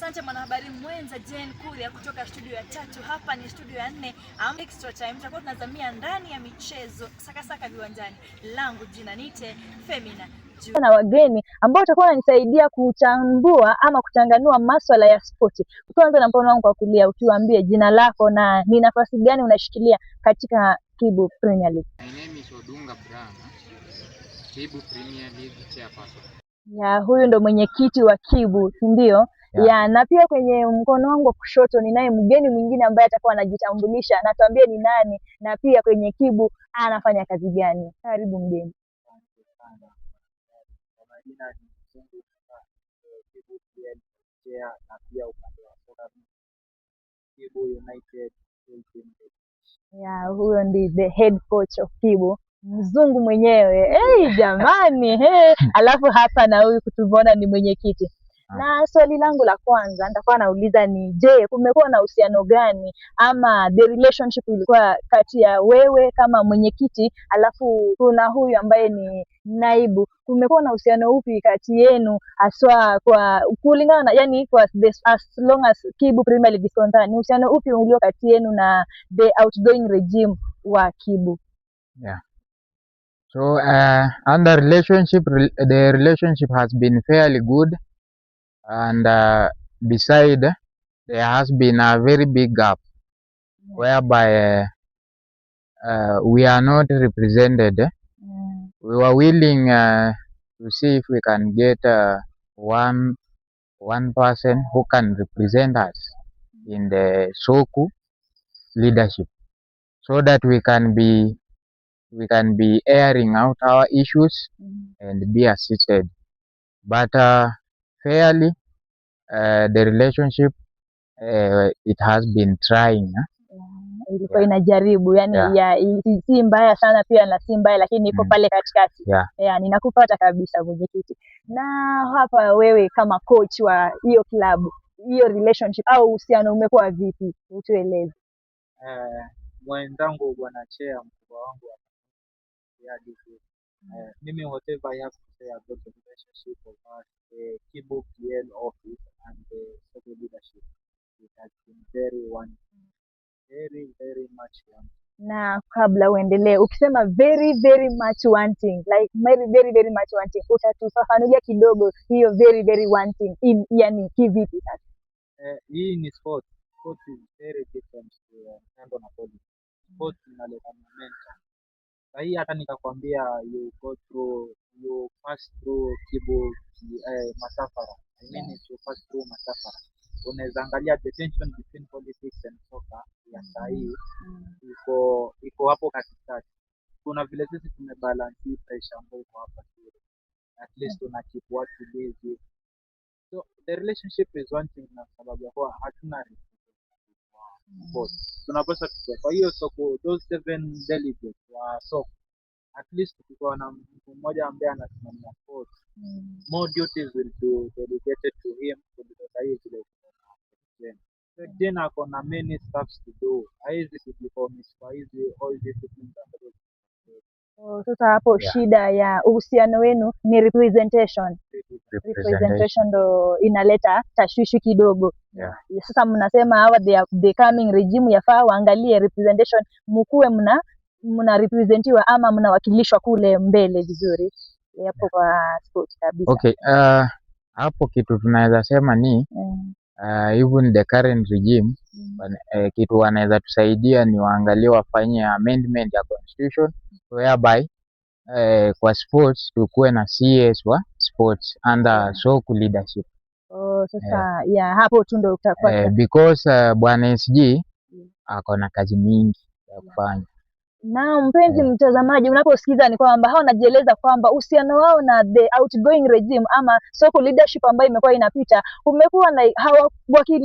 Asante mwanahabari mwenza Jane Kuria kutoka studio ya tatu. Hapa ni studio ya nne. Extra Time tutakuwa tunazamia ndani ya michezo sakasaka viwanjani. Langu jina nite Femina na wageni ambao watakuwa wananisaidia kuchambua ama kuchanganua maswala ya spoti. Tuanze na mkono wangu wa kulia, utuambie jina lako na ni nafasi gani unashikilia katika Kibu Premier League. My name is Odunga Brahma, Kibu Premier League chairperson. Ya, huyu ndo mwenyekiti wa Kibu, si ndio? Yeah. Ya, na pia kwenye mkono wangu wa kushoto ninaye mgeni mwingine ambaye atakuwa anajitambulisha na tuambie ni nani na pia kwenye Kibu anafanya kazi gani. Karibu mgeni. Kwa majina ni Mzungu Kibu PL Chair na pia upande wa soka Kibu United full team. Ya, huyo ndi the head coach of Kibu, mzungu mwenyewe. Hey, jamani hey. Alafu hapa na huyu kutumeona ni mwenyekiti. Na swali langu la kwanza nitakuwa nauliza ni je, kumekuwa na uhusiano gani ama the relationship ilikuwa kati ya wewe kama mwenyekiti alafu kuna huyu ambaye ni naibu, kumekuwa na uhusiano upi kati yenu haswa kwa kulingana na yani kwa this, as long as Kibu Premier League is concerned, ni uhusiano upi ulio kati yenu na the outgoing regime wa Kibu? Yeah. So under relationship, the relationship has been fairly good, and beside there has been a very big gap whereby we are not represented. We were willing to see if we can get one person who can represent us in the Soku leadership, so that we can be airing out our issues and be assisted. But fairly, the relationship, it has been trying. Huh? Ilikuwa inajaribu yani ya, si mbaya sana pia na si mbaya lakini iko pale katikati. Yeah, ninakupata kabisa mwenyekiti. Na hapa wewe kama coach wa hiyo klabu, hiyo relationship au uhusiano umekuwa vipi? Utueleze. Mwenzangu bwana chair, mkubwa wangu wa DP. Mimi whatever I have to say about the relationship of us, the Kibu PL office and the Soko leadership, it has been very one, very very much one. Na kabla uendelee, ukisema very very much wanting, like very very very much wanting, utatufafanulia kidogo hiyo very very wanting in, yani kivipi sasa? Hii ni sport. Sport is very different to kando na politics. Sport inaleta momentum. Sahii hata nikakwambia you go through, you pass through Kibu Masafara. I mean if you pass through Masafara, unaweza angalia the tension between politics and soccer ya sahii iko hapo katikati. Kuna vile sisi tumebalance hii pressure ambayo iko hapa shule. At least una keep watu busy. So the relationship is one thing, na sababu ya kuwa hatuna representative wa board. Tunapaswa tukue. Kwa hiyo soko, those seven delegates wa soko, at least tukikuwa na mtu mmoja ambaye anasimamia sport, more duties will be delegated to him kuliko sahii vile tuko na Jen. So Jen ako na many stuffs to do. Hawezi kujicommit kwa hizi all disciplines ambazo So, sasa hapo shida ya uhusiano wenu ni representation. Representation. Representation ndo inaleta tashwishi kidogo. Sasa mnasema hawa the coming regime yafaa waangalie representation, mkuwe mna representiwa ama mnawakilishwa kule mbele vizuri hapo kwa sport kabisa. Okay, hapo kitu tunaweza sema ni even the current regime kitu wanaweza tusaidia ni waangalie wafanye amendment ya constitution whereby kwa sports tukuwe na CS wa sports under Soku leadership. Oh, sasa yeah, hapo tu ndo utakuwa Because bwana SG ako na kazi mingi ya kufanya. Na mpenzi mtazamaji, unaposikiza ni kwamba hao wanajieleza kwamba uhusiano wao na the outgoing regime ama Soko leadership ambayo imekuwa inapita, kumekuwa na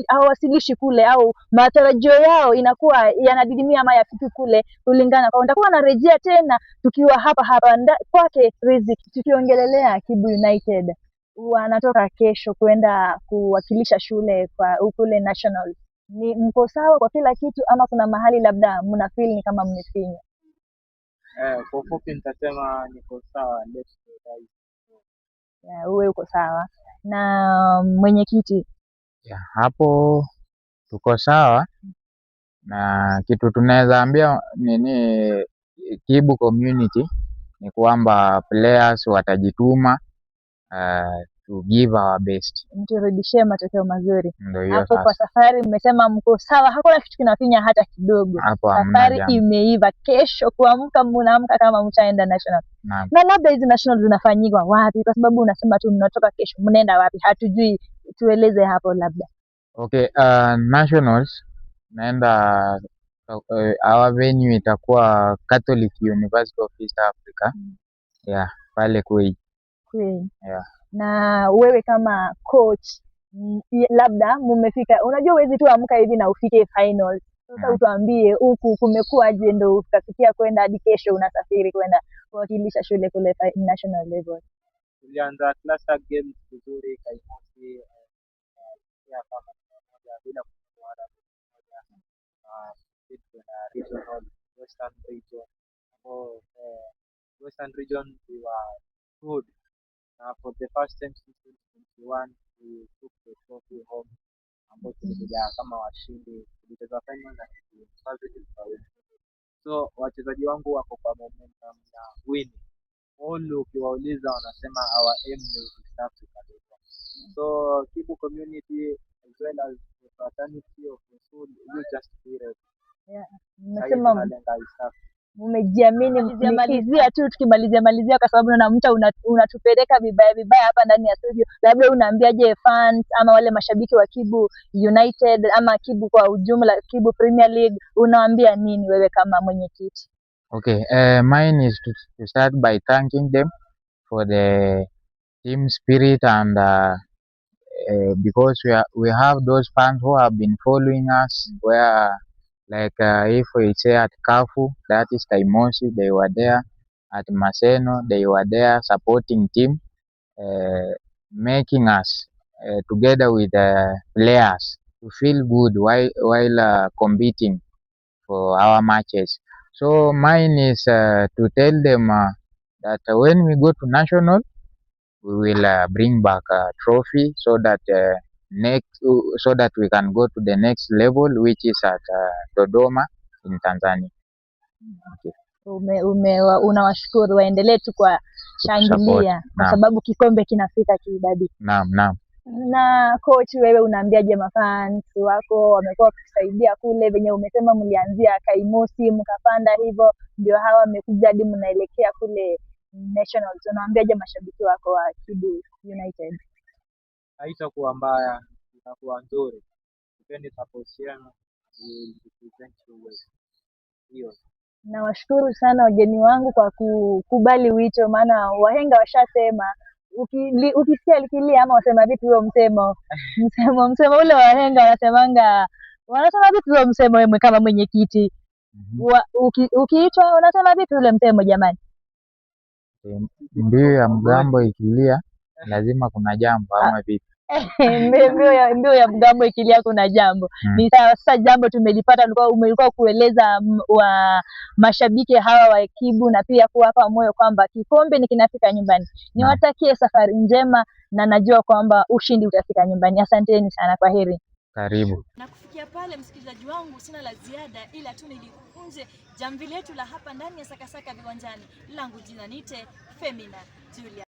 hawawasilishi kule au matarajio yao inakuwa yanadidimia ama yafiki kule kulingana kwa. Nitakuwa narejea tena tukiwa hapa hapa kwake Riziki, tukiongelelea Kibu United wanatoka kesho kwenda kuwakilisha shule kwa kule national. Ni mko sawa kwa kila kitu ama kuna mahali labda mna feel ni kama mmefinywa? Kwa ufupi nitasema niko sawa, let's go guys. Yeah, uwe uko sawa. Na mwenyekiti, Yeah, hapo tuko sawa, na kitu tunaweza ambia nini Kibu community ni kwamba players watajituma to give our best. Mturudishie matokeo mazuri. Ndio hiyo Hapo kwa sasa, safari mmesema mko sawa, hakuna kitu kinafinya hata kidogo. hapo hamna Safari jambo. imeiva. Kesho kuamka, mnaamka kama mtaenda national. Naam. Na labda hizi national zinafanyika wapi? Kwa sababu unasema tu mnatoka kesho, mnaenda wapi? Hatujui, tueleze hapo labda. Okay, nationals naenda our venue itakuwa Catholic University of East Africa. Yeah, pale Kwei. Kweli. Yeah. Na wewe kama coach labda mumefika, unajua huwezi tu amka hivi na ufike final. Sasa utuambie huku kumekuwaje ndo ukafikia kwenda hadi kesho unasafiri kwenda kuwakilisha shule kule national level? Tulianza cluster games vizuri Kaimosi, ya kama moja bila kufunga moja, kwenda regional Western Region, ambao Western Region we were good, na for the first time since 2021 we took the trophy home, ambao tulikuja kama washindi. Tulicheza final na University tukawin. So wachezaji wangu wako kwa momentum ya win all. Ukiwauliza wanasema our aim ni East Africa. So Kibu community as well as the fraternity of the school, you just be ready. Sahii Mmesema tunalenga East Africa. mmejiamini. Malizia tu tukimalizia malizia, kwa sababu naona mta unatupeleka vibaya vibaya hapa ndani ya studio. Labda unaambiaje fans ama wale mashabiki wa Kibu United ama Kibu kwa ujumla, Kibu Premier League, unawaambia nini wewe kama mwenyekiti? Okay, mine is to start by thanking them for the team spirit and because we have those fans who have been following us, where like if we say at Kafu, that is Kaimosi, they were there. At Maseno, they were there supporting team, making us together with the players to feel good while competing for our matches. So mine is to tell them that when we go to national, we will bring back a trophy so that we can go to the next level, which is at Dodoma in Tanzania. Unawashukuru, waendelee tu kwa shangilia kwa Naam. sababu kikombe kinafika kiidadi. Naam, naam. Na coach, wewe unaambiaje mafans wako wamekuwa wakikusaidia kule, venye umesema mlianzia Kaimosi mkapanda hivyo, ndio hawa wamekuja hadi mnaelekea kule nationals, unaambiaje mashabiki wako wa Kibu United? Haitakuwa mbaya, itakuwa nzuri. Tupeni support yenu, we will represent you well. Hiyo. Nawashukuru sana wageni wangu kwa kukubali wito, maana wahenga washasema ukisikia likilia ama wasema vipi huo msemo, msemo ule wahenga wanasemanga, wanasema vipi huo msemo? Wewe kama mwenyekiti, ukiitwa unasema vipi ule msemo jamani? Mbiu ya mgambo ikilia lazima kuna jambo ama vipi? Mbiu ya mgambo ikilia kuna jambo. Ni sawa. Sasa jambo tumelipata, ulikuwa umekuwa kueleza wa mashabiki hawa wa Kibu na pia kuwapa moyo kwamba kikombe ni kinafika nyumbani. Niwatakie safari njema na najua kwamba ushindi utafika nyumbani. Asanteni sana, kwa heri. Karibu. Na kufikia pale, msikilizaji wangu, sina la ziada ila tu nilikunje jamvi letu la hapa ndani ya Sakasaka Viwanjani. Langu jina nite Femina Julia.